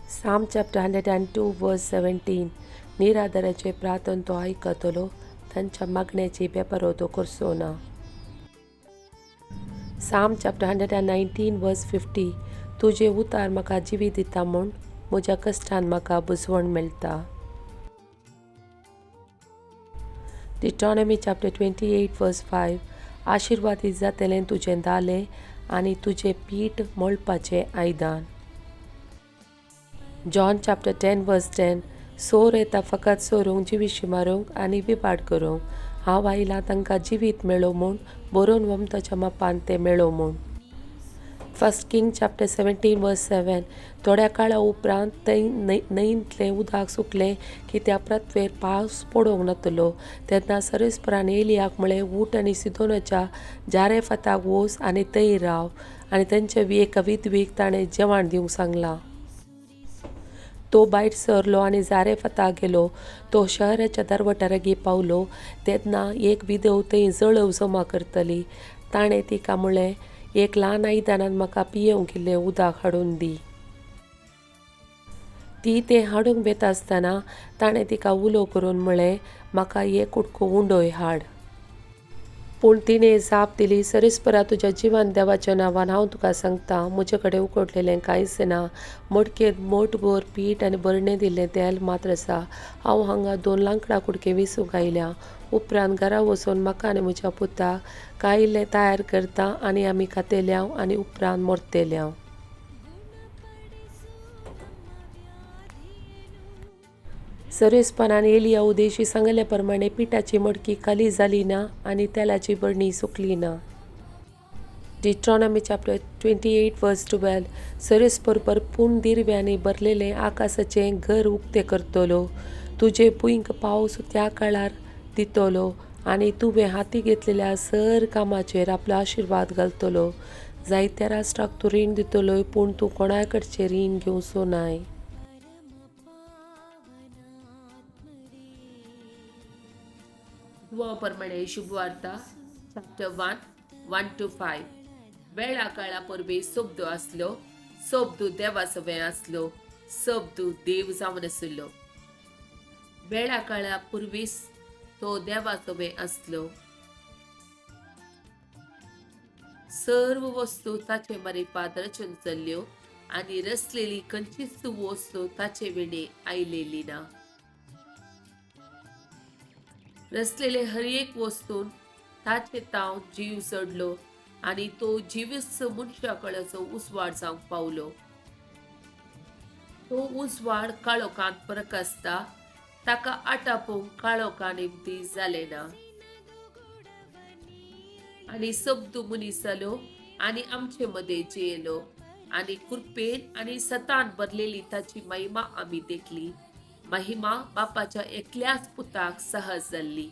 Psalm chapter 102 verse 17. निराधाराचे प्रार्थन तो आयकतलो, तांच्या मागण्याची बेपरो तो करचो ना. Psalm chapter 119 verse 50. तुजें उतार म्हाका जिवीत दिता म्हूण म्हज्या कश्टान म्हाका बुजवण मेळटा. Deuteronomy chapter 28 verse 5. आशिर्वादीत जातलें तुजें दालें आनी तुजें पीठ मळपाचें आयदन. John chapter 10 verse 10. सोर येता फकत सोरूंक, जिविशी मारूंक आनी विवाड करूंक. हांव आयलां तांकां जिवीत मेळो म्हूण, बरोवन वमताच्या मापान तें मेळो म्हूण. First King chapter 17 verse 7. थोड्या काळा उपरांत थंय न्हंयतलें उदक सुकलें की त्या पृथ्वेर पावस पडोवंक नातलो. तेन्ना सरेस्परान एलियाक म्हळें, उठ आनी सिदोनाच्या जारेफाताक वच आनी थंय राव. आनी तांचे एका विधवेक ताणें जेवण दिवंक सांगलां. तो भायर सरलो आनी जारेफाताक गेलो. तो शहराच्या दरवट्यार पावलो तेन्ना एक विधव थंय जळव जमा करतली. ताणें तिका म्हळें, एक ल्हान आयदनांत म्हाका पियेवंक इल्लें उदक हाडून दी. ती तें हाडूंक वेता आसतना ताणें तिका उलो करून म्हळें, म्हाका एक कुडको उंडोय हाड. पूण तिणें जाप दिली, सरेस्परा तुज्या जिवन देवाच्या नांवान हांव तुका सांगता, म्हजे कडेन उकडलेलें कांयच ना. मडकेंत मोटभर पीठ आनी बरणें दिल्लें तेल मात्र आसा. हांव हांगा 2 लांकडां कुडके विसूंक आयल्या. उपरांत घरा वचून म्हाका आनी म्हज्या पुताक कांय इल्लें तयार करता आनी आमी खातेल्यांव आनी उपरांत मरतेल्यांव. सरेस्पनान एलिया उदेशी सांगले प्रमाणे पिठाची मडकी खाली जाली ना आनी तेलाची बरणी सुकली ना. Deuteronomy chapter 28 verse 12. सरेस्पर भरपूर दिरव्यांनी भरलेलें आकाशाचें घर उक्तें करतलो. तुजे भुंयक पावस त्या काळार दितलो आनी तुवें हाती घेतलेल्या सर कामाचेर आपलो आशिर्वाद घालतलो. जायत्या राष्ट्राक तूं रीण दितलो, पूण तूं कोणा कडचें रीण घेवचो नाय. जुवांव परमाणे शुभवार्ता चॅप्टर 1 1 to 5. वेळा काळा परबे शब्द आसलो, शब्द देवा सवें आसलो, शब्द देव जावन आशिल्लो. वेळा काळा पुर्वीस तो देवा सवें आसलो. सर्व वस्तू ताचे मारिफात रचून चल्ल्यो आनी रचलेली खंयचीच वस्तू ताचे विणे आयलेली ना. रचलेले हर एक वस्तून ताचे ताव जीव चडलो आनी तो जिवीस मनशा कळाचो उजवाड जावंक पावलो. तो उजवाड काळोखांत प्रकासता, ताका आटापूंक काळोखान इमती जालें ना. आनी शब्द मनीस जालो आनी आमचे मदें जियेलो आनी कृपेन आनी सतान भरलेली ताची महिमा आमी देखली. महिमा बापाच्या एकल्याच पुताक सहज जाल्ली.